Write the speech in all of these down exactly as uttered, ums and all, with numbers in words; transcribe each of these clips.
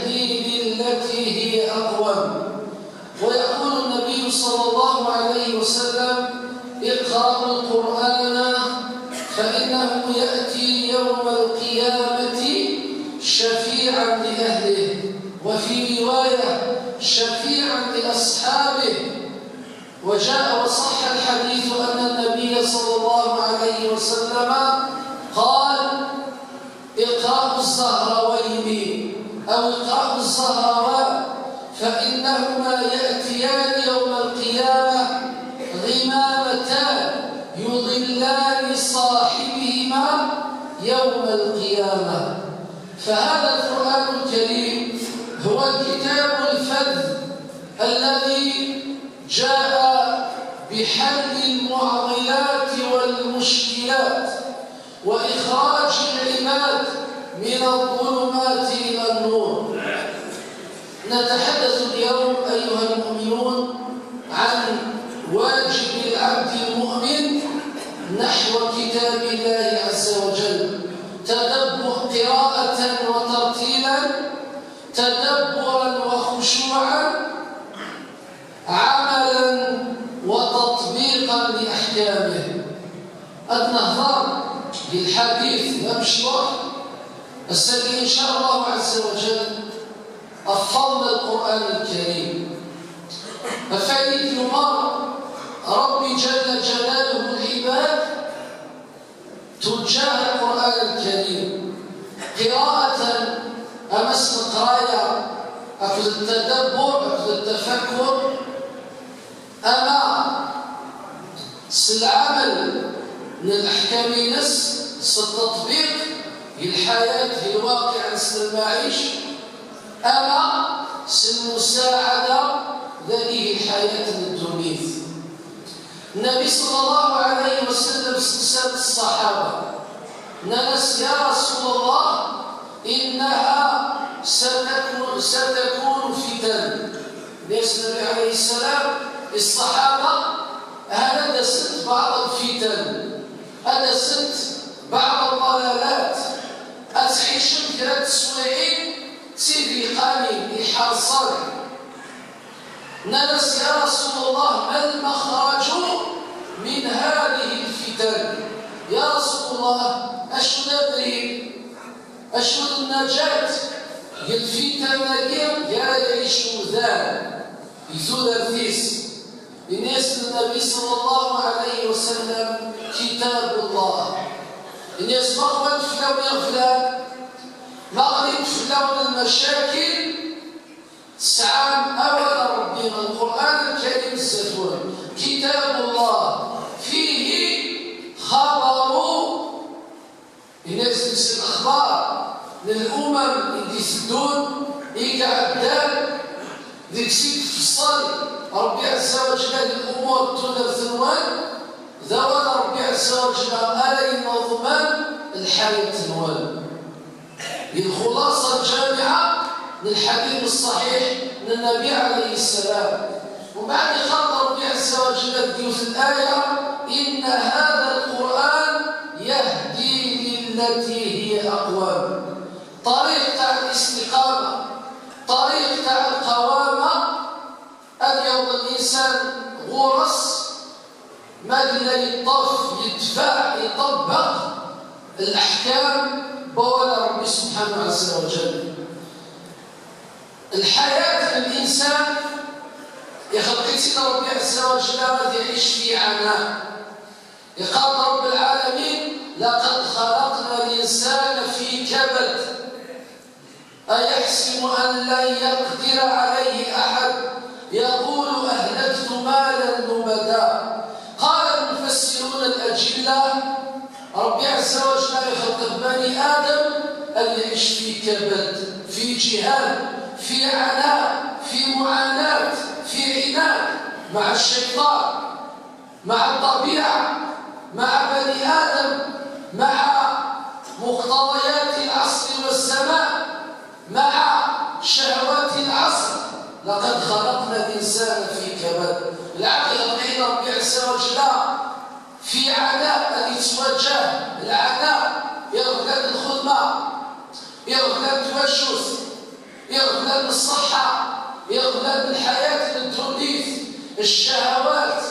يهدي للتي هي أقوم. ويقول النبي صلى الله عليه وسلم: اقرأوا القرآن فإنه يأتي يوم القيامة شفيعا لأهله، وفي رواية: شفيعا لأصحابه. وجاء وصح الحديث أن النبي صلى الله عليه وسلم قال: اقرأوا الزهراوين أو اقرأوا الزهراوان، فإنهما يأتيان يوم القيامة غمامتان يظلان صاحبهما يوم القيامة. فهذا القرآن الكريم هو الكتاب الفذ الذي جاء بحل المعضلات والمشكلات وإخراج العباد من الظلمات إلى النور. نتحدث اليوم أيها المؤمنون عن واجب العبد المؤمن نحو كتاب الله عز وجل، تدبر، قراءة وترتيلا، تدبرا وخشوعا، عملا وتطبيقا لأحكامه. أدنى هضر للحديث يمشي واحد السنة إن شاء الله عز وجل أفضل القرآن الكريم. ففايد يمر ربي جل جلاله العباد تجاه القرآن الكريم، قراءة، أمس القراية، أخذ التدبر، أخذ التفكر، أما سلعمل من الأحكام نس، ستطبيق للحياة، للواقع، نس المعيش، أما سلمساعدة ذلك الحياة الدنيا. النبي صلى الله عليه وسلم سأل الصحابة، ناس: يا رسول الله، إنها ستكون، ستكون فتن. Nnan-as Nnbi ɛalayhi sslam i ṣṣaḥaba: ha-t-ad d-asent beɛḍ lfitan, ad d-asent beɛḍ ḍḍalalat, ad tɛicem kra n teswiɛin d tid yeqqanin, iḥerṣen. Nnan-as: يا رسول الله، ما المخرج من هذه الفتن؟ يا رسول الله، acu d abrid, acu d nnajat deg lfitan-agi i ara iɛic umdan di tudert-is? Yenna-as Nnbi صلى الله عليه وسلم: كتاب الله. Yenna-as: ma ɣlint fell-awen iɣeblan, ma ɣlint fell-awen lmacakil, tesɛam awal n Ṛebbi, Lqur'an Lkarim, zdat-wen. كتاب الله فيه خبر، yenna-as deg-s lexbar n lumam i d-iteddun, i iɛeddan, deg-s i d-tfeṣṣel Ṛebbi ɛezza wa jalla di lumuṛ n tudert-nwen, d awal n Ṛebbi ɛezza wa jalla ara ineḍmen lḥayat-nwen. Di lxuṣṣa lǧamiɛa n lḥadit ṣṣaḥiḥ n Nnbi ɛalayhi ssalam. Umbeɛd iqal-d Ṛebbi ɛezza wa jalla deg yiwet n laya: إن هذا القرآن يهدي للتي هي أقوم. Ṭṭariq taaɛ listiqama, ṭṭariq taaɛ lqawama, ad yaweḍ linsan ɣur-s, ma yella yeṭṭef, yedfeɛ, iṭebbeq leḥkam n wawal n Ṛebbi subḥanahu ɛezza wa jalla. Lḥayat n linsan ixleq-itt-id Ṛebbi ɛezza wa jalla ad iɛic fi ɛana. Iqal-d Ṛebbi lɛalamin: لقد خلقنا الإنسان في كبد. أيحسب أن لن يقدر عليه أحد، يقول أهلكت مالا لبدا. قال المفسرون الأجلة: Ṛebbi ɛezza wa jalla ixleq bani Adam ad iɛic fi kabad, fi jihad, fi ɛana, fi muɛanat, fi عناد مع الشيطان، مع الطبيعة، مع بني آدم، مع مقتضيات العصر والزمان، مع شهوات العصر. لقد خلقنا الإنسان في كبد. Lɛebd ixleq-it Ṛebbi ɛezza wa jalla fi ɛana, ad yettwaǧǧeh, lɛana, iɣeblan n lxedma, iɣeblan n twacult. Iɣeblan n ṣṣeḥḥa, iɣeblan n lḥayat n ddunit, ccahawat,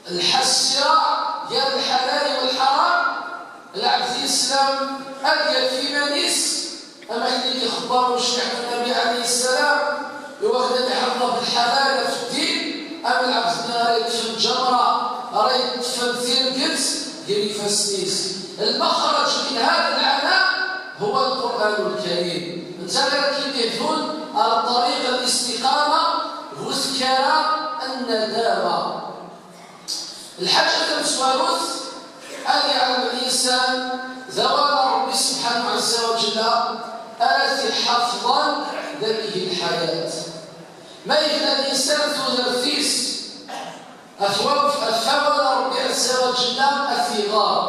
lḥal ṣṣiraɛ gar lḥalal walḥaram. Lɛebd yeslam ad yerf iman-is, am akken i d-ixebber ucliḥ n Nnbi ɛalayhi ssalam, i wakken ad iḥeḍ ɣef lḥalal ɣef ddin, am lɛebd-nni ara yeṭṭfen lǧemra, ara yeṭṭfen tirget gar ifassen-is. Lmexreǧ min hada lɛana huwa Lqur'an Lkarim. Netta ara k-id-ihdun ar ṭṭariq n listiqama, bu tkerra n nnadama. Lḥaǧa tamezwarut, ad iɛlem linsan d awal n Ṛebbi subḥanahu ɛazza wa jalla ara t-iḥafḍen d amihi n lḥayat. Ma yebna linsan tudert-is ɣef wa-, ɣef wawal n Ṛebbi ɛazza wa jalla, ad t-iɣer.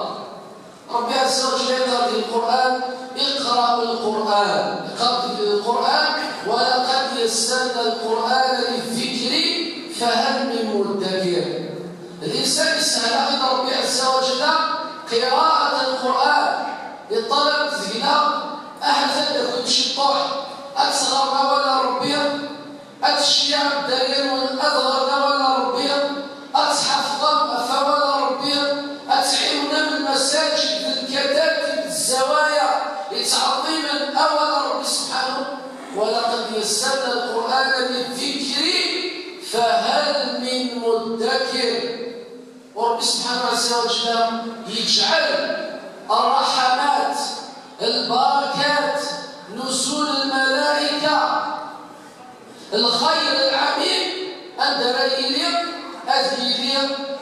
Ṛebbi ɛazza wa jalla yeqqar di Lqur'an: "اقرأوا القرآن". Yeqqar di Lqur'an: "ولقد يسرنا القرآن للذكر فهل من مدكر". Linsan yeshel-aɣ-id Ṛebbi ɛazza wa jalla qiraءة Lqur'an, yeṭṭalab deg-neɣ ahat ad d-takum ciṭṭuḥ, ad teɣrem awal n Ṛebbi, ad tceyyɛem dderya-nwen ad ɣren awal n Ṛebbi, ad tḥafḍem ɣef wawal n Ṛebbi, ad tɛiwnem lmasajid d lkatati d zzawaya yettɛeḍḍimen awal n Ṛebbi subḥanahu. "ولقد يسرنا القرآن للذكر فهل من مدكر". U Ṛebbi subḥanahu ɛazza wa jalla yeǧɛel ṛṛaḥamat, lbarakat, nuzul lmalaika, lxayr lɛamim, anda ara yili? Ad yili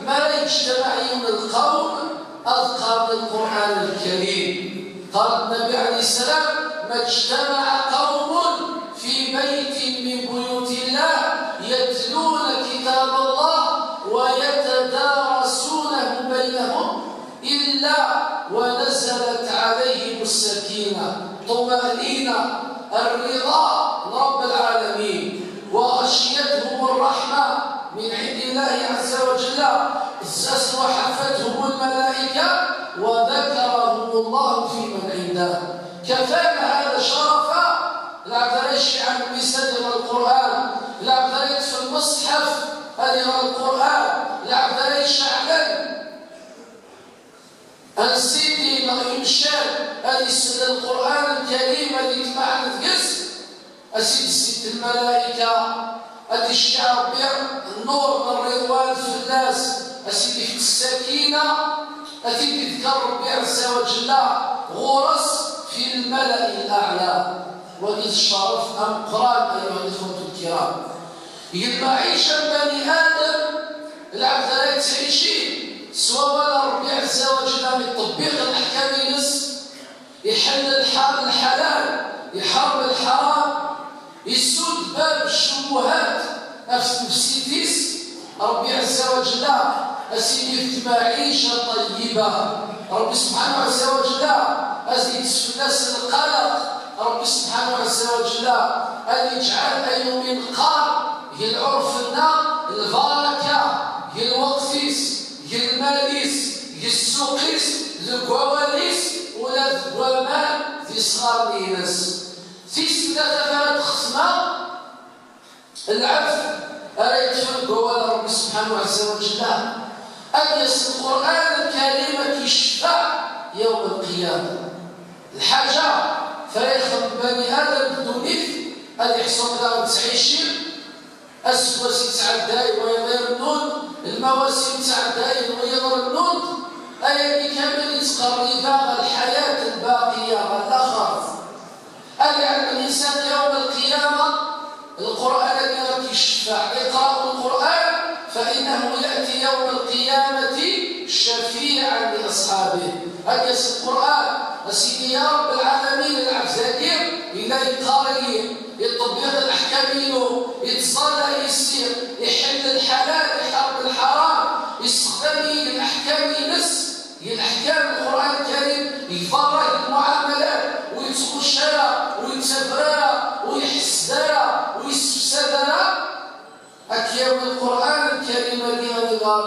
mi ara yejtamaɛ yiwen lqawm ad qqaren Lqur'an Lkarim. قال النبي عليه السلام: "ما اجتمع قوم في بيت من بيوت الله يتلون كتاب الله ويتدارسونه بينهم إلا ونزلت عليهم السكينة، طمأنينة، الرضا من رب العالمين، وغشيتهم الرحمة من عند الله عز وجل، وحفتهم الملائكة، وذكرهم الله فيمن عنده". كفانا هذا شرفا. Lɛebd ara yecɛlen lmisad, iɣer Lqur'an. Lɛebd ara yeṭṭfen lmeṣḥef, ad iɣer Lqur'an. Lɛebd ara yecɛlen ansi-d neɣ imcal, ad isel Lqur'an Lkarim, ad yetmeɛna deg-s, ad s-id-ssint lmalayika, ad d-iceyyeɛ Ṛebbi nnur n Ṛṛiḍwan fell-as, ad s-id-ifk ssakina, ad t-id-iḍker Ṛebbi ɛazza wa jalla ɣur-s fi lmala'i l-aɛla. Wagi d ccerf ameqqran, ayuha lixwatu lkiram. Deg lmaɛica n bani Adem, lɛebd ara yettɛici s wawal n Ṛebbi ɛazza wa jalla, iṭebbiq leḥkam-ines, iḥell lḥa-, lḥalal, iḥerrem lḥaram, isudd bab ccubuhat ɣef tnefsit-is, Ṛebbi ɛazza wa jalla ad s-yefk lmaɛica ṭṭeyyiba. Ṛebbi subḥanahu ɛazza wa jalla ad yekkes fell-as lqelq. Ṛebbi subḥanahu ɛazza wa jalla ad yeǧɛel ayen umi neqqar deg lɛurf-nneɣ lbaraka deg lweqt-is, deg lmal-is, deg ssuq-is, deg wawal-is, ula deg waman d isɣaren-ines. Tis tlata ara d-xetmeɣ, lɛebd ara yeṭṭfen deg wawal n Ṛebbi subḥanahu ɛazza wa jalla, ad yas Lqur'an Lkarim ad k-yecfeɛ yawm lqiyama. Lḥaǧa ara ixdem bani Adem deg ddunit, ad iḥṣu daɣen ttɛicin, aseggas yettɛedday wayeḍ irennun, lmawasim ttɛeddayen wayeḍ rennun, ayagi kamel yettqerrib-aɣ ɣer lḥayat lbaqiya, ɣer laxert. Ad iɛlem linsan yawm lqiyama, Lqur'an ad iɣer k-iceffaɛ. اقرأوا القرآن فإنه يأتي يوم القيامة شفيعا لأصحابه. Ad yas Lqur'an, a Sidi, ya Ṛebb lɛalamin, lɛebd-agi yella yeqqar-iyi, yeṭṭebbiq leḥkam-inu, yettẓalla yis-i, iḥell lḥalal, iḥerrem lḥaram, yessexdam-iyi leḥkam-ines. Deg leḥkam n Lqur'an Lkarim, iferrag lmuɛamalat, ur yettɣucc ara, ur yettafer ara, ur iḥessed ara, ur yessefsad ara. Ad k-yawi Lqur'an Lkarim agi ad iɣer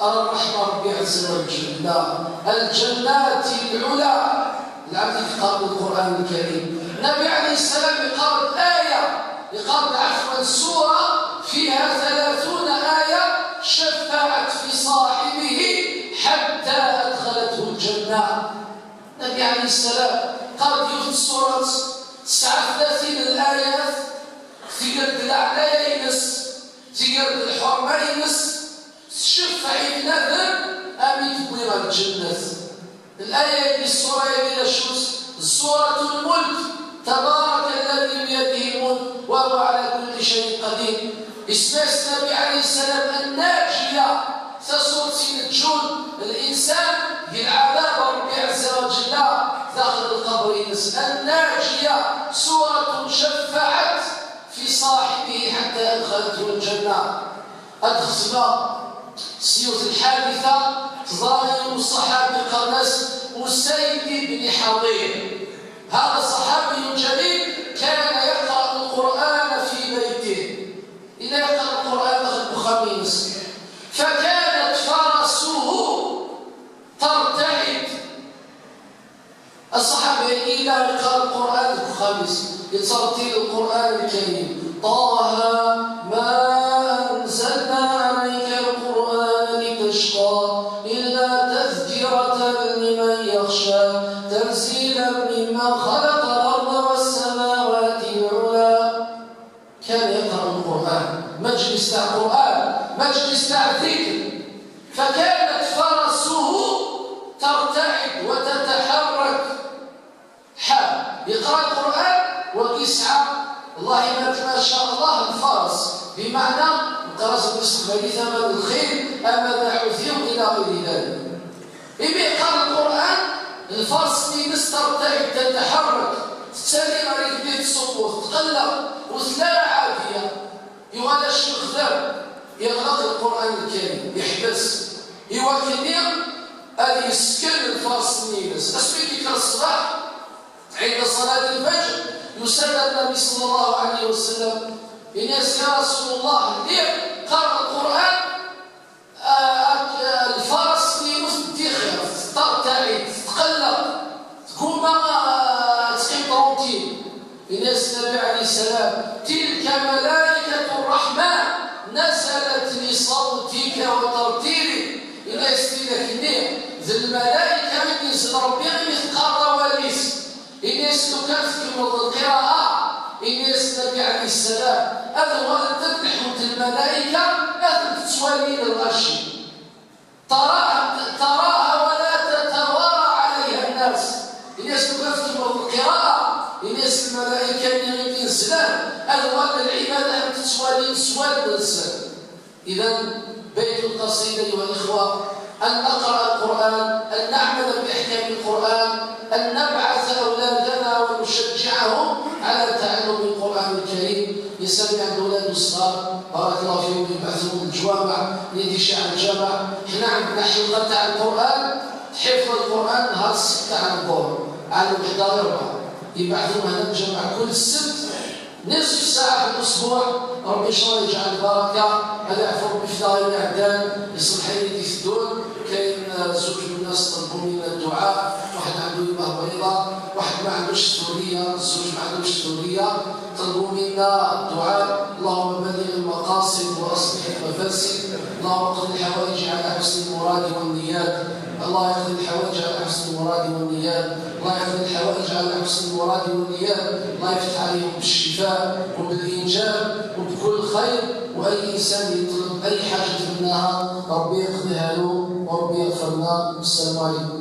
ar ṛṛeḥma n Ṛebbi ɛazza wa jalla. الجنات العلى. Lɛebd i yeqqaren Lqur'an Lkarim. النبي عليه السلام يقرأ آية، يقرأ عفوا سورة فيها ثلاثون آية شفعت في صاحبه حتى أدخلته الجنة. النبي عليه السلام قرأ يوث سورة تسعة وثلاثين الآيات، تقدر العناية ينس، تقدر الحرمة ينس، تشفع يتنذر أمي تبوي الجنة. الآية اللي السورة اللي شوز سورة الملك، تبارك الذي بيده الملك وهو على كل شيء قدير. اسماس النبي عليه السلام الناجية، سورة الجن، الإنسان بالعذاب ربي عز وجل داخل القبر ينس. الناجية سورة شفعت في صاحبه حتى أدخلته الجنة. أدخل سيوت الحادثة، صغير الصحابي قرنس أسيد بن حضير. هذا صحابي جليل كان يقرأ القرآن في بيته. إذا يقرأ القرآن أخذ بخميس، فكانت فرسه ترتعد. الصحابي إلى يقرأ القرآن الخامس، يترتيل القرآن الكريم. طه، ما أنزلنا عليك القرآن لتشقى إلا تذكرة لمن يخشى تنزيلا ممن خلق الأرض والسماوات العلى. كان يقرأ القرآن، مجلس تاع قرآن، مجلس تاع ذكر، فكانت فرسه ترتعد وتتحرك. حال يقرأ القرآن وكيسعى، الله يبارك ما شاء الله، الفرس، بمعنى القرص بالنسبة لي ثمن الخيل، أما دعوتهم إلى غير ذلك. إمي قرأ القرآن، الفرس اللي مسترتعد تتحرك، تسالي عليك بيت الصبوح، تقلق، وثلاثة عادية. يغلى الشيخ ذر، يغلق القرآن الكريم، يحبس. يوكلني هذه السكن الفرس النينس. أسمي ذكر الصباح عند صلاة الفجر، يسلم النبي صلى الله عليه وسلم. الناس: يا رسول الله، اللي قرأ القرآن آه، الفرس اللي يموت الديخ ترتعد، تقلق، تقوم، آه، تقيم ترونكيل. الناس النبي عليه السلام: تلك ملائكة الرحمن نزلت لصوتك وترتيلك. الناس تلك النية ذي الملائكة من ينزل ربي غير مثقال واليس. Ini-as lukan tkemmleḍ lqira'a, ini-as Nnbi ɛalayhi ssalam, ad uɣalent ad leḥḥunt lmalayka, ad tent-ttwalin lɣaci. Taraha, taraha wa la tatawara ɛalayha nnas. Ini-as lukan tkemmleḍ lqira'a, ini-as lmalayka-nni i d-inezlan, ad uɣalen lɛibad ad tent-ttwalin s wallen-nsen. إذن بيت القصيدة أيها الإخوة، أن نقرأ القرآن، أن نعمل بأحكام القرآن، أن نبعث أولادنا ونشجعهم على تعلم القرآن الكريم. يسمع الأولاد الصغار، بارك الله فيهم، يبعثوهم الجوامع، لدي شاع الجامع. حنا عندنا حلقة تاع القرآن، حفظ القرآن، نهار السبت تاع الظهر، على الوحدة إلى ربعة. يبعثوهم هنا الجامع كل السبت، نصف ساعة في الأسبوع. ربي إن شاء الله يجعل البركة. هذا يعفو ربي في دار الإعدام، يصلح لي يدي في الدون. كاين، آه، زوج من الناس طلبوا منا الدعاء، واحد عنده يمه بيضاء، واحد ما عندوش الثورية، الزوج ما عندهمش الثورية، طلبوا منا الدعاء. اللهم بلغ المقاصد وأصلح المفاسد. اللهم اقض الحوائج على حسن المراد والنيات. الله يقضي الحوائج على حسن المراد والنيات. الله يقضي الحوائج على حسن المراد والنيات. الله يفتح عليهم بالشفاء وبالإنجاب وبكل خير. وأي إنسان يطلب أي حاجة منها، ربي يقضيها له وربي يغفر لنا. السلام عليكم.